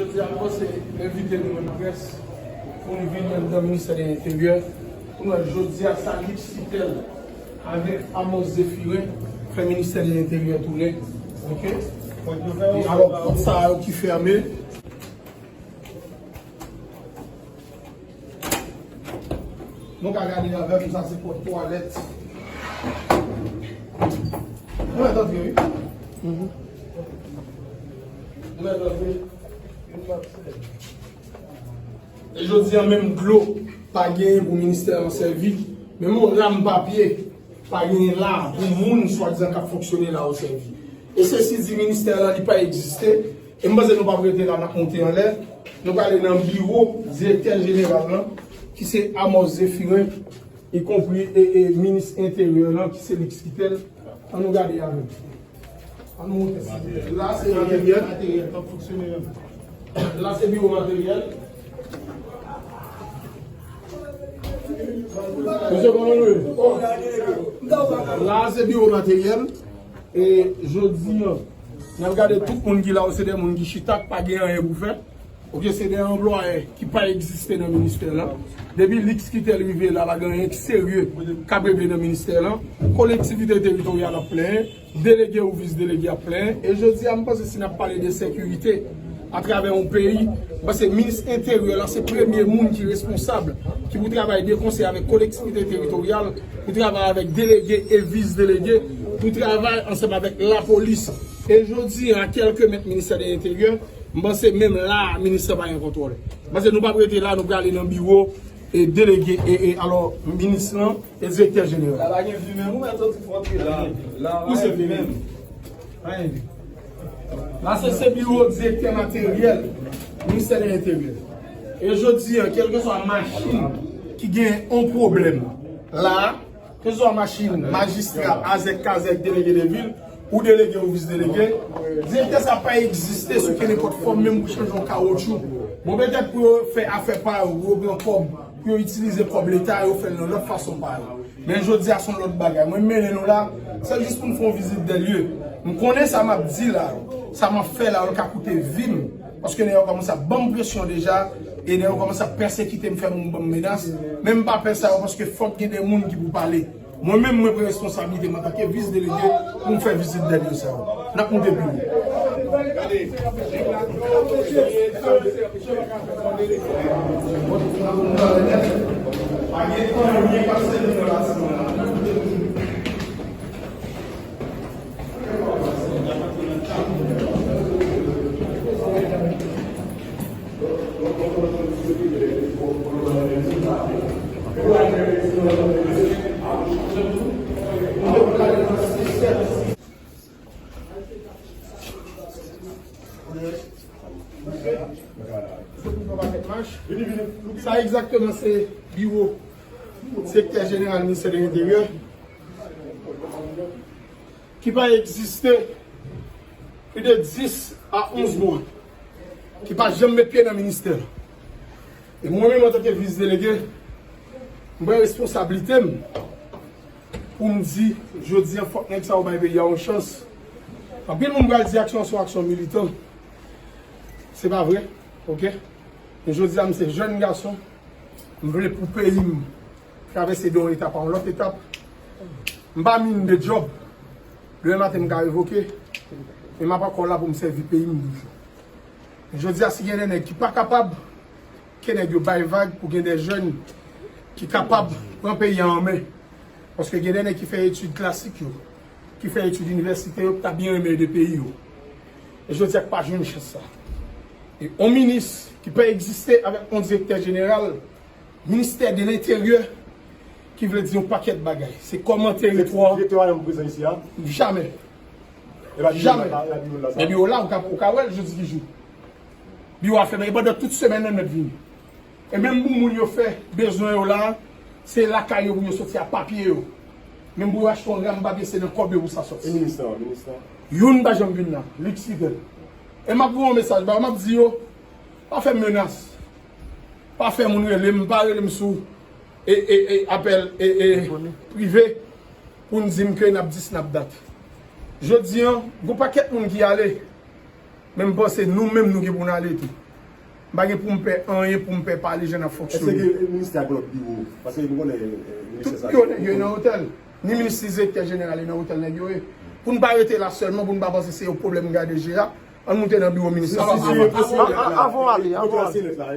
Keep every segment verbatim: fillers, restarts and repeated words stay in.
Jodi a, nou se envite nou menm près pou nou vin anndan ministè de Lenteryè pou nou wè jodi a sa Lix Quitel avèk Amos Zéphirin fè ministè de Lenteryè tounen. Oke? E alò, pòt sa yo ki fèmen. Nou ka gade avè m, sa se pòt twalèt. Nou mèt antre, wi. Nou mèt antre. E jodi a, menm dlo pa genyen pou ministè an sèvi. Menm yon ram papye pa genyen la pou moun swadizan k ap fonksyone la yo sèvi. E sesi di ministè la li pa egziste. E m panse nou p ap rete la, n ap monte anlè. Nou prale nan biwo direktè jeneral lan, ki se Amos Zéphirin, ikonpri e, e minis enteryè lan, ki se Lix Quitel. Ann nou gade avè m. Ann nou monte sou. La se materyèl. La se biwo materyèl. Mesye, kòman nou ye? La se biwo materyèl. E jodi an, n ap gade tout moun ki la yo, se de moun ki chita, k pa gen anyen pou fè. Oke, se de anplwaye ki pa egziste nan ministè lan. Depi Lix Quitel rive la, pa gen anyen ki serye k ap regle nan ministè lan. Kolektivite teritoryal ap plenyen, delege ou vis delege ap plenyen. E jodi a, m panse si n ap pale de sekirite atravè yon peyi, m panse minis enteryè lan se premye moun ki responsab, ki pou travay de konsè avèk kolektivite teritoryal, pou travay avèk delege e vis delege, pou travay ansanm avèk lapolis. E jodi a, kèlke mèt ministè de Lenteryè, m panse menm la a, minis lan pa gen kontwòl. M panse nou p ap rete la, nou prale nan biwo e delege, e, e alò, minis lan e direktè jeneral. La pa gen vi menm, ou mèt soti fè antre la. La pa gen vi menm. La se, se biwo direktè materyèl ministè de Lenteryè. E jodi a, kèlkeswa machin ki gen yon pwoblèm la, keseswa machin majistra, azèk, kazèk, delege de vil, ou delege ou vis delege, direktè sa pa egziste sou kenenpòt fòm, menm pou chanje yon kawotchou. Bon, petèt pou yo fè afè pa yo, pou yo pran kòb, pou yo itilize kòb leta, yo fè l nan lòt fason pa yo. Men jodi a se yon lòt bagay. Mwen mennen nou la, se jis pou n fè yon vizit de lye. M konnen sa m ap di la, sa m ap fè la, yo ka koute vi m. Paske nèg yo kòmanse ap ban m presyon deja, e nèg yo kòmanse ap pèsekite m, fè moun ban m menas. Men m pa pè sa yo, paske fòk gen de moun ki pou pale. Mwen menm, mwen pran responsablite m antanke vis delege pou m fè vizit de lye sa yo. N ap moute pi wo. Sa egzakteman se biwo direktè jeneral ministè de Lenteryè ki pa egziste plis de dis a onz mwa, ki pa janm met pye nan ministè. E mwen menm, antanke vis delege, m pran responsablite m pou m di, jodi a, fòk nèg sa yo bay peyi a yon chans. Anpil moun pral di aksyon an se yon aksyon militan. Se pa vre, oke? Men jodi a, m se jèn gason. M vle pou peyi m travèse de yon etap a yon lòt etap. M pa min de djòb. Demen maten, m ka revoke. Men m ap ankò la pou m sèvi peyi m toujou. Jodi a, si gen de nèg ki pa kapab, ke nèg yo bay vag pou gen de jèn ki kapab pran peyi a an men. Paske gen de nèg ki fè etid klasik yo, ki fè etid inivèsitè yo, ki ta byen renmen ede peyi yo. E jodi a, ki pa jwenn chans sa. E yon minis ki pa egziste avèk yon direktè jeneral, ministè de lenteryè, ki vle di yon pakèt bagay. Se kòman teritwa. Direktè a janm prezan isi a? Jamè. Jamè. Men biwo la, ou ka, ou ka wè l jodi ki jou. Biwo a fèmen, e pandan tout semèn nan, nèg vini. E menm pou moun yo fè bezwen yo la, se lakay yo pou yo soti a papye yo. Menm pou yo achte yon ram papye, se nan kòb yo pou sa soti. E minis lan, minis lan? Youn pa janm vin la, Lix Quitel. E m ap voye yon mesaj ba yo, m ap di yo, pa fè m menas. Pa fè moun rele m, pa rele m sou e, e, e, apèl e, e, prive pou n di m ke n ap dis, n ap dat. Jodi an, gon pakèt moun ki ale, men m panse nou menm nou gen pou n ale tou. M pa gen pou m pè anyen, pou m pè pale jan n ap fonksyone. Èske gen ministè a gen lòt biwo? Paske nou konnen, eh, ministè sa. Tout biwo nèg yo nan otèl. Ni minis ni direktè jeneral e nan otèl nèg yo ye. Pou n pa rete la sèlman, pou n pa panse se yon pwoblèm gade je a, ann moute nan biwo minis la. Avan w ale, avan w ale.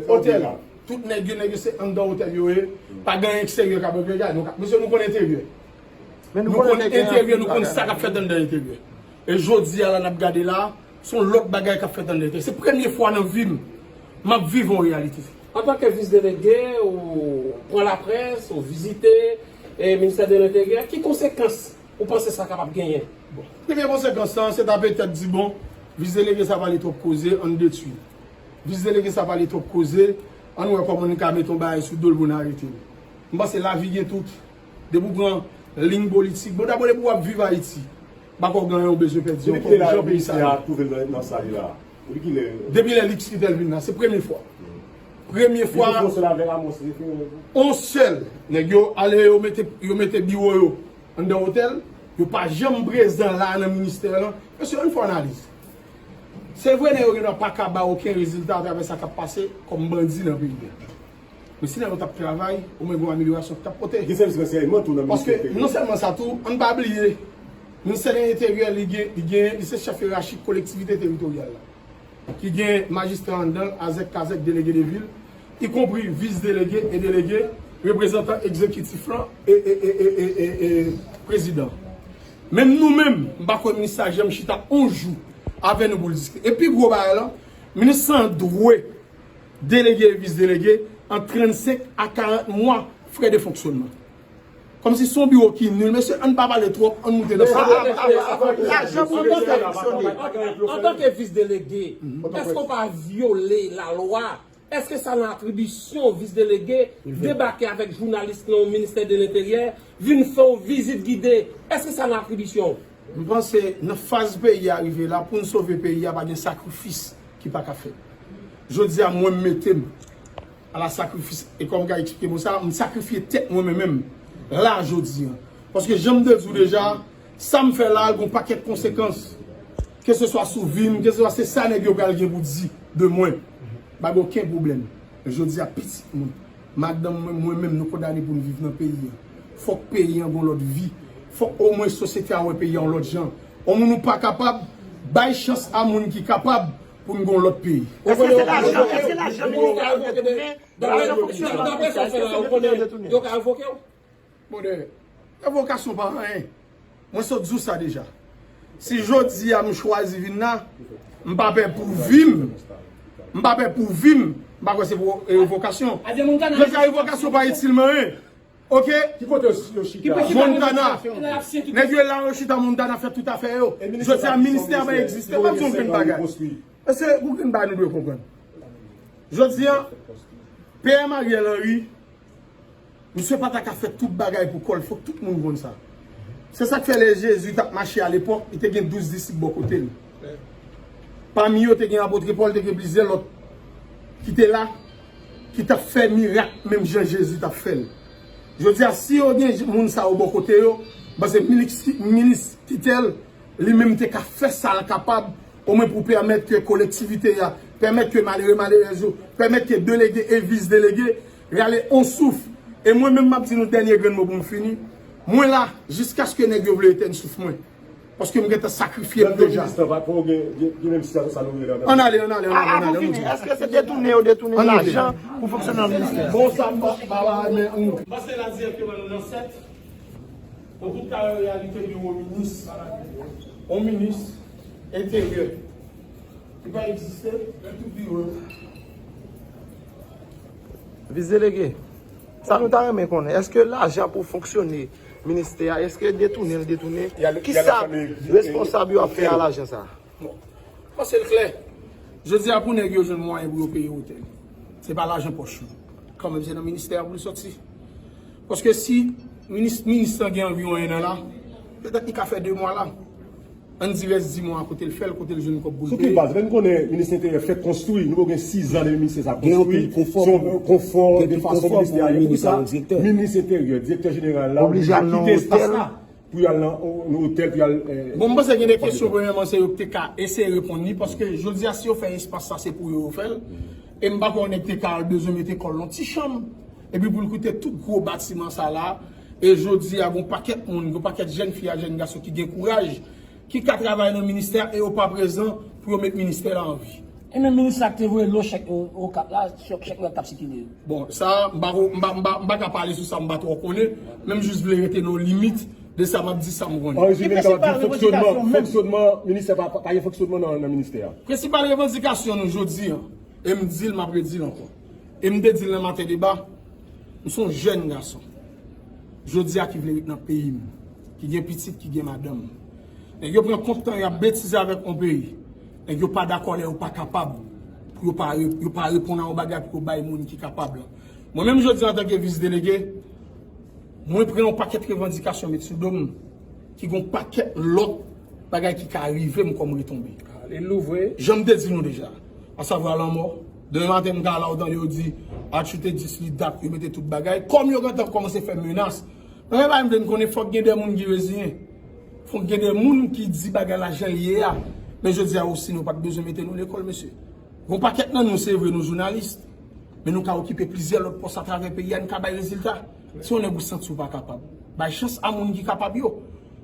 Otèl. Tout nèg yo, nèg yo se anndan otèl yo ye. Pa gen anyen eksteryè k ap regle gade. Mesye, nou konn enteryè. Nou konn enteryè, nou konn sa k ap fèt anndan enteryè. E jodi a la n ap gade la, se yon lòt bagay k ap fèt anndan enteryè. Se premye fwa nan vi m, m ap viv yon reyalite. Antanke vis delege, ou pran laprès, ou vizite e ministè de lenteryè, ki konsekans ou panse sa kapab genyen? Premye konsekans lan, se ta petèt di bon, vis delege sa pale twòp koze, ann detwi l. Vis delege sa pale twòp koze, ann wè kòman nou ka mete yon bagay sou do l pou n arete l. M panse lavi gen tout. Depi w pran liy politik, bon dabò depi w ap viv Ayiti, m pa kwè w gen anyen w bezwen pèdi ankò pou jan peyi sa ye. Depi lè Lix Kitèl vin la, se premye fwa. Premye fwa. On sèl. Nèg yo ale yo mete, yo mete biwo yo anndan otèl, yo pa janm prezan la nan ministè lan. Mesye, ann fè analiz. Se vre nèg yo gendwa pa ka ba okenn rezilta atravè sa k ap pase kòm bandi nan peyi a. Men si nèg yo t ap travay, omwen gen yon amelyorasyon ki t ap pote. Gen sèvis ransèyman tou nan ministè enteryè. Paske non sèlman sa tou, ann pa bliye, ministè de lenteryè li gen, li gen, li se chèf yerachik kolektivite teritoryal la. Ki gen majistra anndan l, azèk, kazèk, delege de vil, ikonpri vis delege e delege, reprezantan egzekitif lan e, e, e, e, e, e, e prezidan. Menm nou menm, m pa kwè minis la janm chita on jou avè nou pou l diskite. E pi gwo bagay lan, minis lan dwe delege e vis delege ant trannsenk a karant mwa frè de fonksyonman. Kòmsi se yon biwo ki nil. Mesye, ann pa pale twòp, ann moute nan sa. Lajan pou l te fè fonksyone. Antanke vis delege, èske w pa vyole lalwa? Èske sa nan atribisyon w vis delege debake avèk jounalis nan yon ministè de lenteryè, vin fè yon vizit gide? Èske sa nan atribisyon w? M panse nan faz peyi a rive la, pou n sove peyi a, pa gen sakrifis ki pa ka fèt. Jodi a, mwen m mete m ala sakrifis, e kòm m ka eksplike mo sa, m sakrifye tèt mwen menm menm la jodi a. Paske jan m te di w deja, sa m fè la a gen yon pakèt konsekans. Keseswa sou vi m, keseswa se sa nèg yo pral gen pou di de mwen. M pa gen okenn pwoblèm. Men jodi a pitit mwen, madanm mwen, mwen menm, nou kondane pou n viv nan peyi a. Fòk peyi a gen yon lòt vi. Fòk omwen sosyete a wè peyi a yon lòt jan. Yon moun ou pa kapab, bay chans a moun ki kapab pou n gen yon lòt peyi. Èske se lajan, èske lajan ministè yo detounen? Lajan fonksyonman. Yo ka revoke w? Brother, revokasyon pa anyen. Mwen sot di w sa deja. Si jodi a m chwazi vin la, m pa pè pou vi m. M pa pè pou vi m. M pa kwè se pou revokasyon. Deja revokasyon pa itil m anyen. Oke? Montana. Nèg yo la yo chita Montana fè tout afè yo. Jodi a ministè a pa egziste. M ap di yon grenn bagay. Mesye, yon grenn bagay nou dwe konprann. Jodi a, P M Ariel Henry, misye pa ta ka fè tout bagay pou kò l, fòk tout moun konn sa. Se sa k fè lè Jezi t ap mache alepòk, li te gen douz disip bò kote l. Pami yo, te gen apot Pòl, te gen plizyè lòt ki te la, ki t ap fè mirak menm jan Jezi t ap fè l. Jodi a, si yo gen moun sa yo bò kote yo, m panse minis, minis Kitèl, li menm te ka fè sa l kapab, omwen pou pèmèt ke kolektivite a, pèmèt ke malere, malerèz yo, pèmèt ke delege e vis delege rale on souf. E mwen menm, m ap di nou dènye grenn mo pou m fini. Mwen la, jiskaske nèg yo vle etèn souf mwen. Paske m gentan sakrifye m deja. Ann ale, ann ale, ann ale, ann ale, ann ale. Èske se detounen yo detounen lajan pou fonksyone nan ministè? Bon, sa m pa, pa, pa, men, ann. M pase la dirèkteman nan sèt. Pou tout ka reyalite biwo minis, yon minis enteryè ki pa egziste, men tout biwo yo. Vis delege, sa nou ta renmen konnen, èske lajan pou fonksyone ministè a, èske detounen l detounen? Kisa responsab yo ap fè a lajan sa a? Bon. Paske l klè. Jodi a pou nèg yo jwenn mwayen pou yo peye otèl, se pa lajan pòch yo. Kanmenm se nan ministè a pou l sòti. Paske si minis, minis lan gen anviwon en an la, petèt li ka fè de mwa la. Ann di rès di mwa a kote l fè l, kote l jwenn kòb pou l peye. Sou ki baz? Lè n konnen minis enteryè fèk konstwi, nou gen sizan depi minis sa konstwi. Se yon konfò de fason ministè a ye. Poukisa minis enteryè, direktè jeneral la oblije kite espas la? Pou y al nan nan otèl, pou y al. Bon, m panse gen de kesyon, premyèman, se yo ki te ka eseye reponn li, paske jodi a, si yo fè espas sa, se pou yo yo fè l. E m pa kwè yon nèg te ka al bezwen mete kò l nan ti chanm, epi pou l koute tout gwo batiman sa la. E jodi a, gon pakèt moun, gon pakèt jèn fi a, jèn gason ki gen kouraj, ki ka travay nan ministè a, e yo pa prezan pou yo met ministè la an vi. E menm minis la ki te voye lo chèk yo Okap la, chèk yo t ap sikile yo. Bon, sa, m pa, m pa, m pa, m pa ka pale sou sa, m pa twò konnen, men m jis vle rete nan limit de sa m ap di, sa m konnen. An rezime, nou kapab di fonksyonman, fonksyonman ministè, pa, pa, pa gen fonksyonman nan, nan ministè a. Prensipal revandikasyon nou jodi a, e m di l, m ap redi l ankò. E m te di l nan maten deba, m se yon jèn gason. Jodi a ki vle ret nan peyi m, ki gen pitit, ki gen madanm. Nèg yo pran kont tan y ap betize avèk yon peyi. Nèg yo pa dakò lè yo pa kapab. Pou yo pa, re- yo pa reponn a yon bagay pou yo bay moun ki kapab la. Mwen menm jodi a antanke vis delege, mwen pran yon pakèt revandikasyon met sou do m, ki gon pakèt lòt bagay ki ka rive m kòm retonbe. Jan m te di nou deja, asavwa lanmò. Demen maten m ka la ou tande yo di, Atchou te dis li dat, yo mete tout bagay. Kòm yo gentan kòmanse fè menas, premye bagay m vle n konnen, fòk gen de moun ki reziyen. Fòk gen de moun ki di bagay la jan l ye a. Men jodi a osi nou pa t bezwen mete nou lekòl, mesye. Gon pakèt nan nou, se vre, nou jounalis. Men nou ka okipe plizyè lòt pòs atravè peyi a, n ka bay rezilta. Si yon nèg ou santi w pa kapab, bay chans a moun ki kapab yo.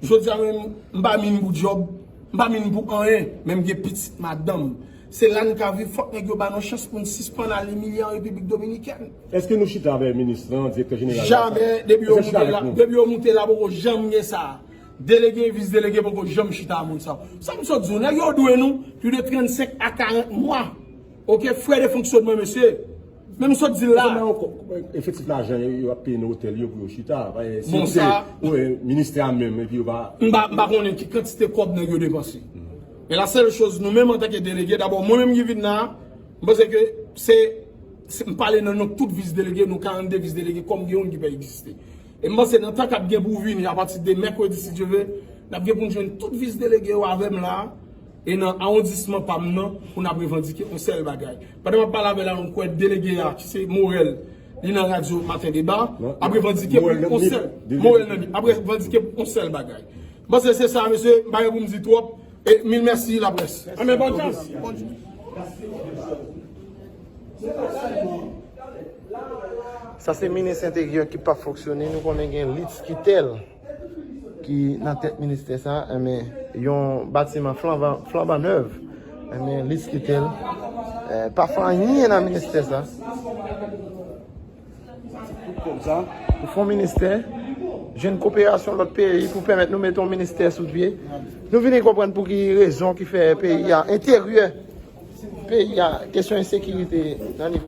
Jodi a menm, m pa min pou djòb, m pa min pou anyen, men m gen pitit, madanm. Se la n ka viv, fòk nèg yo ba nou chans pou n sispann al imilye an Repiblik Dominikèn. Èske nou chita avè minis lan, direktè jeneral la? Jamè, depi yo moute la, depi yo moute la, poko janm gen sa. Delege, vis delege, poko janm chita a moun sa. Sa m sot di w, nèg yo dwe nou plis de trannsenk a karant mwa. Oke, frè de fonksyonman, mesye. Men m sot di l la. Kòman yo, efektif lajan yo, yo ap peye nan otèl yo pou yo chita? Bon, sa. Ministè a menm, epi yo pa. M pa, m pa konnen ki kantite kòb nèg yo depanse. Men la sèl choz, nou menm antanke delege, dabò, mwen menm ki vin la, m panse ke se, se, m pale nan non tout vis delege, nou karannde vis delege, kòm gen youn ki pa egziste. E m panse nan tan k ap gen pou vini, apati de mèkredi, si Dye vle, n ap gen pou n jwenn tout vis delege yo avè m la, e nan awondisman pa m nan, pou n ap revandike yon sèl bagay. Pandan m ap pale avè la, m kwè delege a, ki se Morel, li nan radyo Maten Deba, ap revandike pou yon sèl, Morel nan li, ap revandike pou yon sèl bagay. M panse se sa, mesye, m pa gen pou m di twòp, e mil mèsi, laprès. Anben, bòn chans. Sa se minis enteryè ki p ap fonksyone. Nou konnen gen Litz Quitel ki nan tèt ministè sa, enben, yon batiman flanban, flanban nèf. Enben, Litz Quitel, eh, pa fè anyen nan ministè sa. Pou fè yon ministè, jwenn koperasyon lòt peyi pou pèmèt nou mete yon ministè sou pye. Nou vini konprann pou ki rezon ki fè peyi a enteryè, peyi a, kesyon ensekirite nan nivo